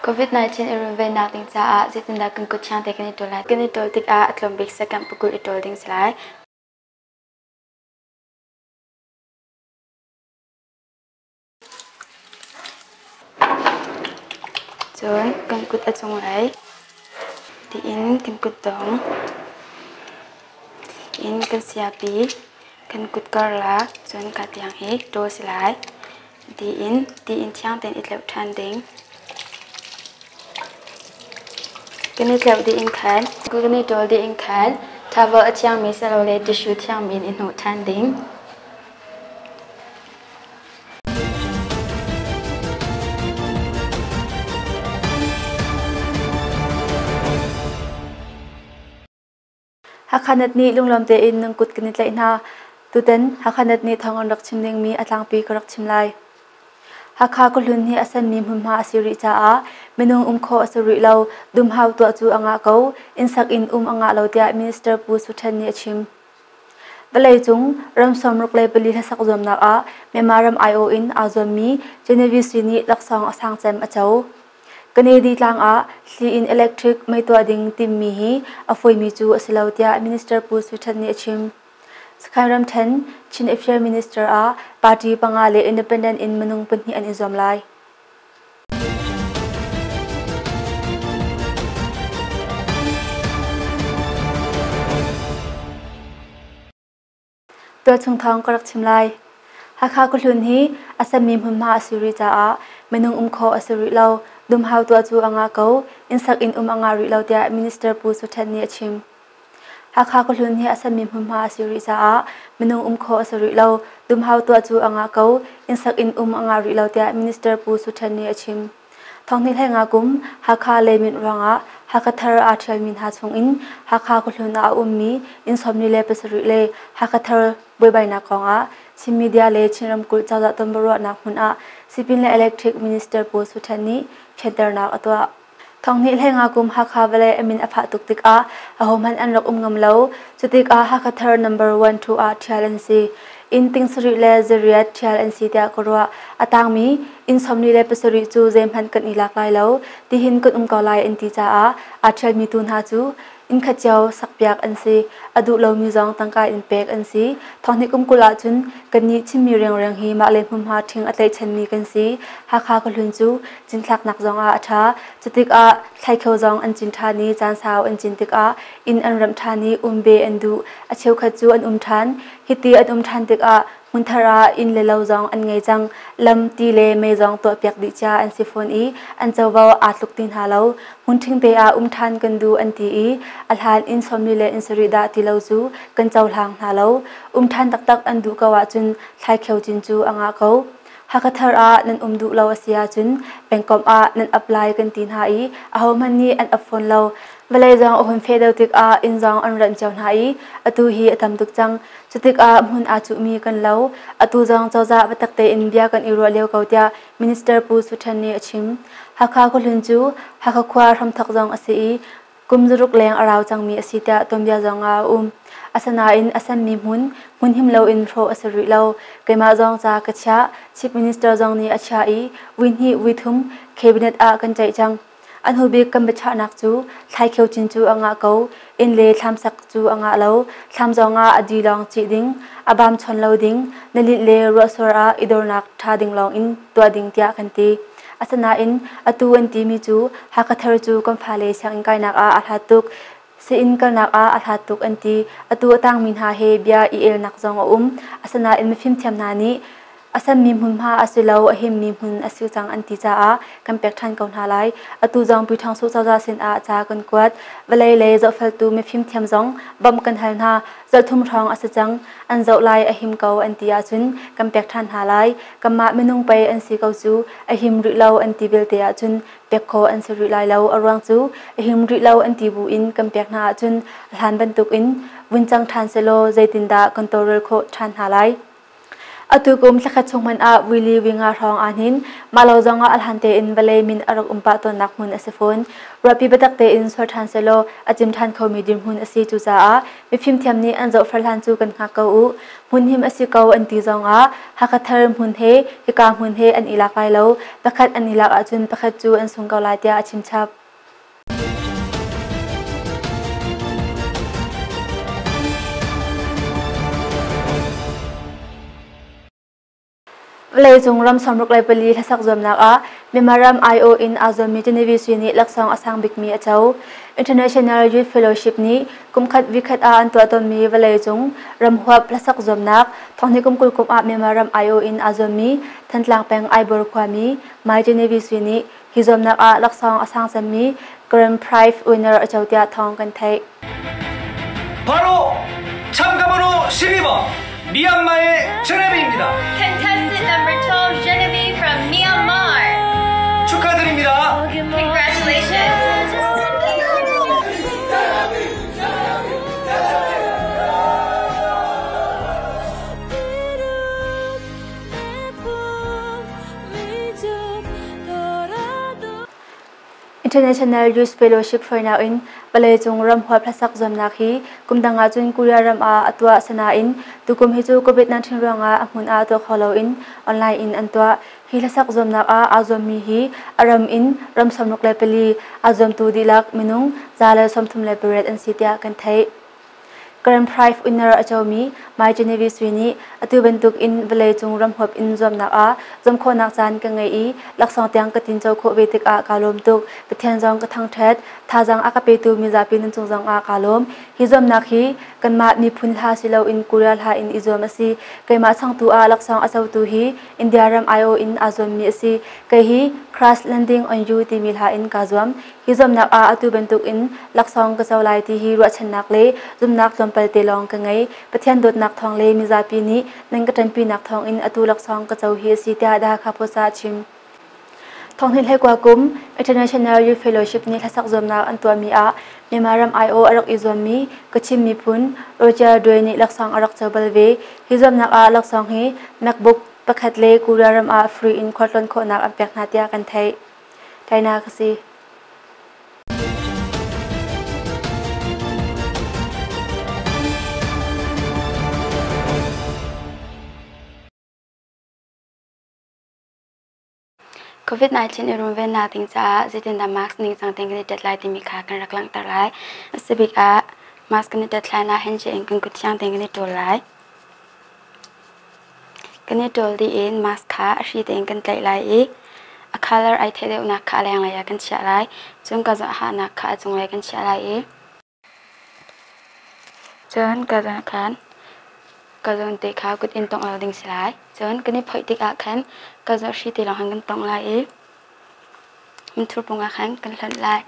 COVID-19 i runvennak ding caah zeitindah kan kut thiang te kan i ṭawl lai? Kan i ṭawl tikah a tlawm bik second pakul i ṭawl ding si lai. Cun kan kut a cunglei tiin kan kutdong in kan siapi kan kut karlak cun ka tiang hi ṭawl si lai. Tiin tiin thiang tein i tleuh ṭhan ding. Kan i tleuh dih in khan kan i ṭawl dih in khan towel a thiangmi silole tissue thiangmi in i hnawh ṭhan ding. Hakha Net nih lunglawm tein nan kut kan i tlaih hna. Tutan Hakha Net nih thawng an rak chim dingmi a tlangpi ka rak chim lai. Hakha khuahlun hi a senmi hmunhma a si rih caah minung um khawh a si rih lo. Dumhau tuah cu a ngah ko. Innsak in um a ngah lo tiah Minister Pu Su Ṭhen nih a chim. Vawleicung ram 64 hlasak zuamnak ah Myanmar ram aiawh in aa zuammi Genevieve Sui nih laksawng a sang cem a co. Kanedi tlang ah thli in electric mei tuah ding timmi hi a fawimi cu a si lo tiah Minister Pu Sui Than nih a chim. Sakhan ramthen Chin Affair Minister ah party panga le independent in minung pahnih an i zuam lai. Tualchung thawng ka rak chim lai. Hakha khuahlun hi a semmi hmunhma a si rih caah minung um khawh a si rih lo. Dumhau tuah cu a ngah ko. Innsak in um a ngah rih lo tiah Minister Pu Su Thet nih a chim. Hakha khuahlun hi a semmi hmunhma a si rih caah minung um khawh a si rih lo. Dumhau tuah cu a ngah ko. Innsak in um a ngah rih lo tiah Minister Pu Su Thet nih a chim. Thonghnih hlei nga kum Hakha leimin ruangah Hakha thar aa ṭhialmi hna chungin Hakha khuahlun ah a ummi inn 47 le Hakha thar buaibainak kongah Chin Media le Chin ramkulh cozah tonbiaruahnak hmun ah Sipin le Electric Minister Pu Su Ṭhen nih fianternak a tuah. Thonghnih hlei nga kum Hakha vawlei a min a fah tuk tikah ahohmanh an rak um ngam lo. Cutikah Hakha thar number one two ah ṭhial an si. Inn ting sarih le zariat ṭhial an si tiah ka ruah. A tangmi inn 47 cu zeihmanh kan i lak lai lo, tihin kan um ko lai an ti caah aa ṭhialmi tu hna cu inn khat cio sakpiak an si. A duh lomi zong tangka in pek an si. Thonghnih kum 20 ahcun kannih Chinmi rengreng hi mah le hmunhma ṭhing a tlaihchanmi kan si. Hakha khuahlun cu cinthlaknak zongah a ṭha. Cutikah thlaikheu zong an cin ṭhan i caan sau an cin tikah inn an remh ṭhan i um ve an duh. A cheukhat cu an um ṭhan. Hiti an um ṭhan tikah hmunthar ah inn le lo zong an ngei cang. Lam, ti le mei zong tuahpiak dih cia an si fawn i an covo aa tluk ti hna lo. Hmun ṭhingte ah um ṭhan kan duh an ti i a hlan inn sawmli le inn sarih dah ti lo cu kan cohlang hna lo. Um ṭhan taktak an duh ko ahcun thlaikheu cin cu a ngah ko. Hakha ah nan um duh lo a si ahcun pengkomh ah nan ap lai kan ti hna i ahohmanh nih an ap fawn lo. Vawlei zong a hun feh deuh tikah inn zong an ranh cio hna i atu hi a tam tuk cang. Cutikah hmun aa cuhmi kan lo. Atu zong cozah biatak tein bia kan i ruah lio ko tiah Minister Pu Su Ṭhen nih a chim. Hakha khuahlun cu Hakha khua hramthok zong a si i kum zaruk leng a rau cangmi a si tiah tuanbia zong ah a um. Asinain a semmi hmun, hmun him loin hrawh a si rih lo. Keimah zong ca ka chiah, Chief Minister zong nih a chiah i vui hnih vui thum cabinet ah kan ceih cang. A hnubik kan biachahnak cu thlaikheu cin cu a ngah ko, inn le thlamsak cu a ngah lo, thlam zongah a di lawng cih ding, a bam chawn lo ding, na linh le ruahsur ah i dornak ṭha ding lawng in tuah ding tiah kan ti. Asinain atu an timi cu Hakha thar cu kan fale sianginn kainak ah a hlat tuk, sii-inn kalnak ah a hlat tuk an ti. Atu a tangmi hna he bia i elnak zong a um. Asinain mifimthiam hna nih a sanmi hmunhma a si lo, a himmi hmun a si cang an ti caah kan pek ṭhan ko hna lai. Atu zong Pyithawngsuh cozah sinah ca kan kuat. Vawlei lei zohfeltu mifimthiam zong bawmh kan hal hna. Zarhthum hrawng a si cang. An zoh lai a him ko an ti ahcun kan pek ṭhan hna lai. Kanmah minung pei an si ko cu a him rih lo an ti belte ahcun pek khawh an si rih lai lo. A ruang cu a him rih lo an ti buin kan pek hna ahcun a hlan bantukin vun cang ṭhan sehlaw zeitindah kan tawlrel khawh ṭhan hna lai. Atu kum thlakhat chung hmanh ah Willy Winga hrawng aa hnin. Mah lo zong ah a hlan tein vawlei min a rak um pah tawnnak hmun a si fawn. Ruahpi biatak tein sual ṭhan sehlaw a cim ṭhan khomi dirhmun a si. Cucaah mifimthiam nih an zohfel hlan cu kan hngak ko u. Hmunhim a si ko an ti zong ah Hakha Thar hmun he hika hmun he an i lak lai lo. Pakhat an i lak ahcun pakhat cu an sung ko lai tiah a chimchap. Vawleicung ram 64 hlasak zuamnak ah Myanmar ram aiawh in aa zuammi Genevieve Sui nih laksawng a sang bikmi a co. International Youth Fellowship nih kumkhat vikhat ah an tuah tawnmi vawleicung ram huap hlasak zuamnak thonghnih kum 20 kum ah Myanmar ram aiawh in aa zuammi Thantlang peng Aibawr khuami Mai Genevieve Sui nih Hi zuamnak ah laksawng a sang cemmi Grand Prize winner a co tiah thawng kan theih. 바로 참가번호 12번 미얀마의 제네비입니다. Contestant number 12, Genevieve from Myanmar. 축하드립니다. Congratulations. International Youth Fellowship hruainak in vawleicung ram huap hlasak zuamnak hi kum dang ahcun Korea ram ah a tuah sinain tukum hi cu COVID-19 ruangah a hmun ah tuah kho loin online in an tuah. Hi hlasak zuamnak ah aa zuammi hi a ram in ram 64 aa zuamtu dihlak minung 138 an si tiah kan theih. Grand Prize winner a comi Mai Genevieve Sui nih atu bantuk in vawleicung ramhuap in zuamnak ah zuam khawhnak caan ka ngei i laksawng tiang ka tinco khawh ve tikah kaa lawm tuk. Pathian zong ka thangṭhat. Thazaang a ka petu mizapi nan cung zong ah kaa lawm. Hi zuamnak hi kanmah miphun hla si loin Korea hla in i zuam a si. Keimah changtu ah laksawng a cotu hi India ram aiawh in aa zuammi a si. Kei hi Crash Landing on You timi hla in kaa zuam. Hi zuamnak ah atu bantuk in laksawng ka co lai ti hi ruahchannak le zumhnak tlawmpal te lawng ka ngei. Pathian dawtnak thawng le mizapi nih nan ka ṭanpinak thawng in atu laksawng ka co hi a si tiah The Hakha Post ah a chim. Thonghnih hleikua kum International Youth Fellowship nih hlasak zuamnak an tuahmi ah Myanmar ram aiawh a rak i zuammi Kachin miphun Roger Dwe nih laksawng a rak co bal ve. Hi zuamnak ah laksawng hi MacBook pakhat le Korea ram ah free in khualtlawn khawhnak an pek hna tiah kan theih. China ka si. COVID-19 i runvennak ding caah zeitindah mask ningcang tein kan i tet lai timi kha kan rak langhter lai. A si bik ah mask kan i tet hlan ah handshake in kan kut thiang tein kan i ṭawl lai. Kan i ṭawl dih in mask kha a hri tein kan tlaih lai i a colour ai theih deuhnak kha a lenglei ah kan chiah lai. Cun ka hahnak kha a cunglei kan chiah lai i cun ka zawn khan ka zawn te kha kut in tongh lo ding si lai. Cun kan i phoih tikah khan ka zawn hri te lawng khan kan tongh lai i minthur pung ah khan kan hlonh lai.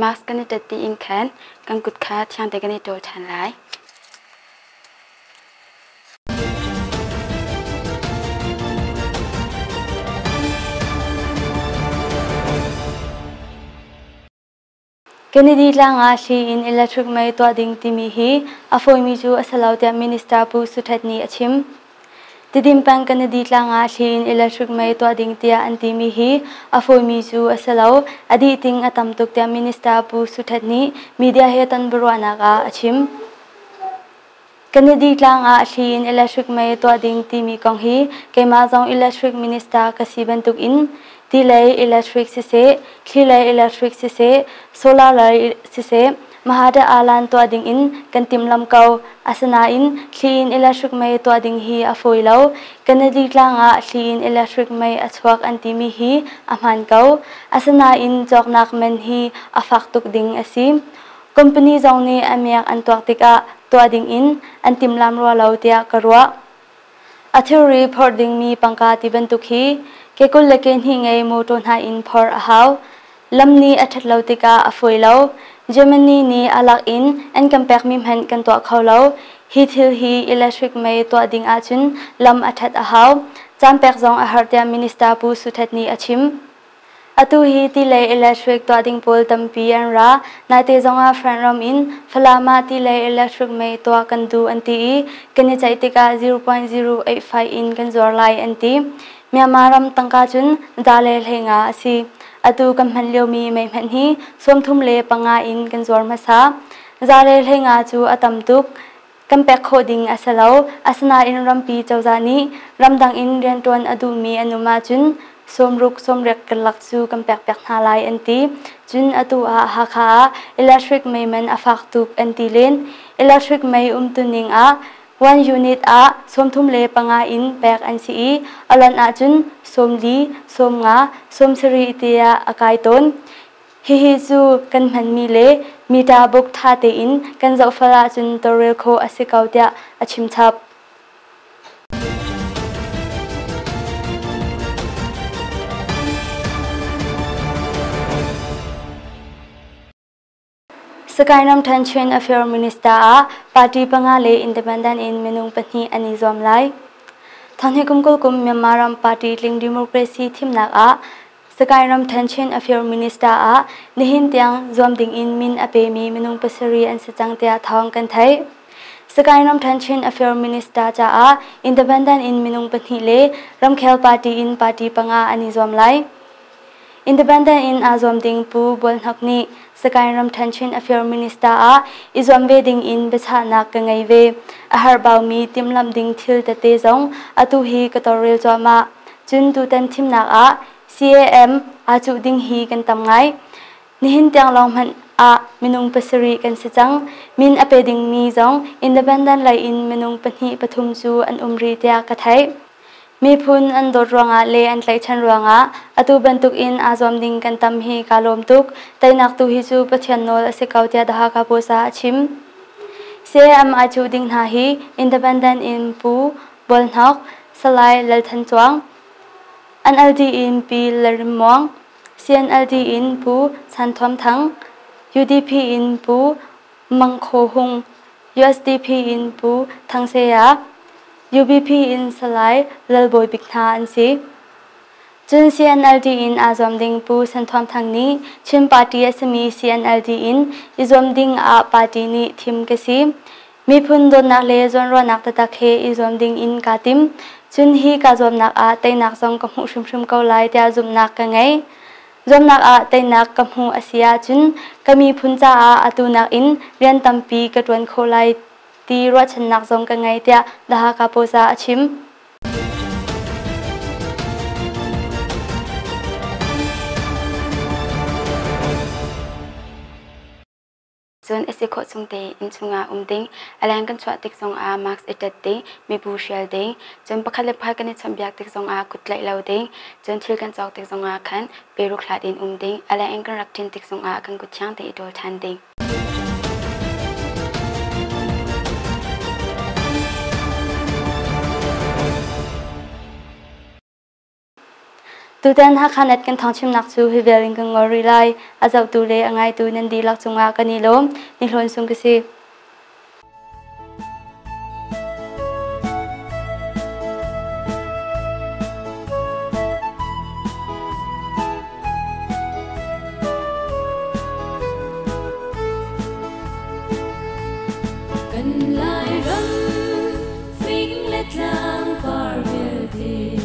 Mask kan i ṭet dih in khan kan kut kha thiang tein kan i ṭawl ṭhan lai. Kennedy tlang ah hli in electric mei tuah ding timi hi a fawimi cu a si lo tiah Minister Pu Suthet nih a chim. Tidim peng Kennedy tlang ah hli in electric mei tuah ding tiah an timi hi a fawimi cu a si lo, a dih ting a tam tuk tiah Minister Pu Suthet nih media he ton biaruahnak ah a chim. Kennedy tlang ah hli in electric mei tuah ding timi kong hi keimah zong electric minister ka si bantuk in ti lei electric siseh, thli lei electric siseh, solar lei siseh, Mahada alan tuah ding in kan timhlam ko. Asinain thli in electric mei tuah ding hi a fawi lo. Kennedy tlang ah thli in electric mei a chuak an timi hi a hmaan ko. Asinain cawknak man hi a fak tuk ding a si. Company zong nih a miak an tuak tikah tuah dingin an timhlam rua lo tiah ka ruah. A thilri phorh dingmi pangka ti bantuk hi ke 20 le ke hnih ngei motor hna in phorh a hau. Lam nih a ṭhat lo tikah a fawi lo. Germany nih a lak in an kan pekmi hmanh kan tuah kho lo. Hi thil hi electric mei tuah ding ahcun lam a ṭhat a hau. Caan pek zong a har tiah Minister Pu Suthet nih a chim. Atu hi ti lei electric tuah ding pawl tampi an ra. Naite zongah France ram in Falam ah ti lei electric mei tuah kan duh an ti i kan i ceih tikah 0.085 in kan zuar lai an ti. Myanmar ram tangka cun za le 15 a si. Atu kan hman liomi mei hmanh hi 35 in kan zuar hmasa. Za le 15 cu a tam tuk. Kan pek khawh ding a si lo. Asinain rampi cozah nih ramdang in rianṭuan a duhmi an um ahcun sawmruk sawmriat karlak cu kan pekpiak hna lai an ti. Cun atu ah Hakha ah electric mei man a fak tuk an ti len. Electric mei umtuning ah one unit ah 35 in pek an si i a lonh ahcun 40, 50, 70 tiah a kai tawn. Hihi cu kan hmanmi le meter book ṭha tein kan zohfel ahcun tawlrel khawh a si ko tiah a chimchap. Sakae ramṭhen Chin Affairs Minister ah party panga le independent in minung pahnih an i zuam lai. Thonghnih kum 20 kum Myanmar ram party tling democracy thimnak ah Sakae ramṭhen Chin Affairs Minister ah nihin tiang zuam ding in min a pemi minung pasarih an si cang tiah thawng kan theih. Sakae ramṭhen Chin Affairs Minister caah independent in minung pahnih le ramkhel party in party panga an i zuam lai. Independent in aa zuam ding Pu Bual Hnok nih Sakae ramṭhen Chin Affairs Minister ah i zuam ve ding in biachahnak ka ngei ve. A herhbaumi timhlamh ding thil tete zong atu hi ka tawlrel cuahmah. Cun tutan thimnak ah CAM aa cuh ding hi kan tam ngai. Nihin tiang lawng hmanh ah minung pasarih kan si cang. Min a pe dingmi zong independent lei in minung pahnih pathum cu an um rih tiah ka theih. Miphun an dawt ruangah le an tlaihchan ruangah atu bantuk in aa zuam ding kan tam hi kaa lawm tuk. Teinak tu hi cu Pathian nawl a si ko tiah The Hakha Post ah a chim. CAM aa cuh ding hna hi independent in Pu Bualhnok, Salai Lal Than Cuang, NLD in Pi Lalrim Muang, CNLD in Pu Chan Thuam Thang, UDP in Pu Mang Khaw Hung, USDP in Pu Thang Saya, UBP in Salai Lal Bawi Bik hna an si. Cun CNLD in aa zuam ding Pu San Thuam Thang nih Chin Party a simi CNLD in i zuam ding ah party nih thim ka si. Miphun dawtnak le zawnruahnak taktak he i zuam ding in kaa tim. Cun hi kaa zuamnak ah teinak zong ka hmuh hrimhrim ko lai tiah zumhnak ka ngei. Zuamnak ah teinak ka hmuh a si ahcun ka miphun caah atu nakin rian tampi ka ṭuan khawh lai ti ruahchannak zong ka ngei tiah The Hakha Post ah a chim. Cun a si khawh chung tein innchung ah um ding, a leng kan chuah tik zongah mask i ṭet ding, mibu hrial ding, cun pakhat le pakhat kan i chawnhbiak tik zongah kut tlaih lo ding, cun thil kan cawk tik zongah khan peruk hlat in um ding, a leng in kan rak ṭin tik zongah kan kut thiang tein i ṭawl ṭhan ding. Tutan Hakha Net kan thawngchimnak cu hi vial in kan ngol rih lai. A zohtu le a ngaitu nan dihlak cungah kan i lawm. Ni Hlawn Sung ka si. Kan Lairam fing le tlang par vialte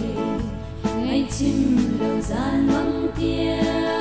Ngaihchim lo zan mang tiang.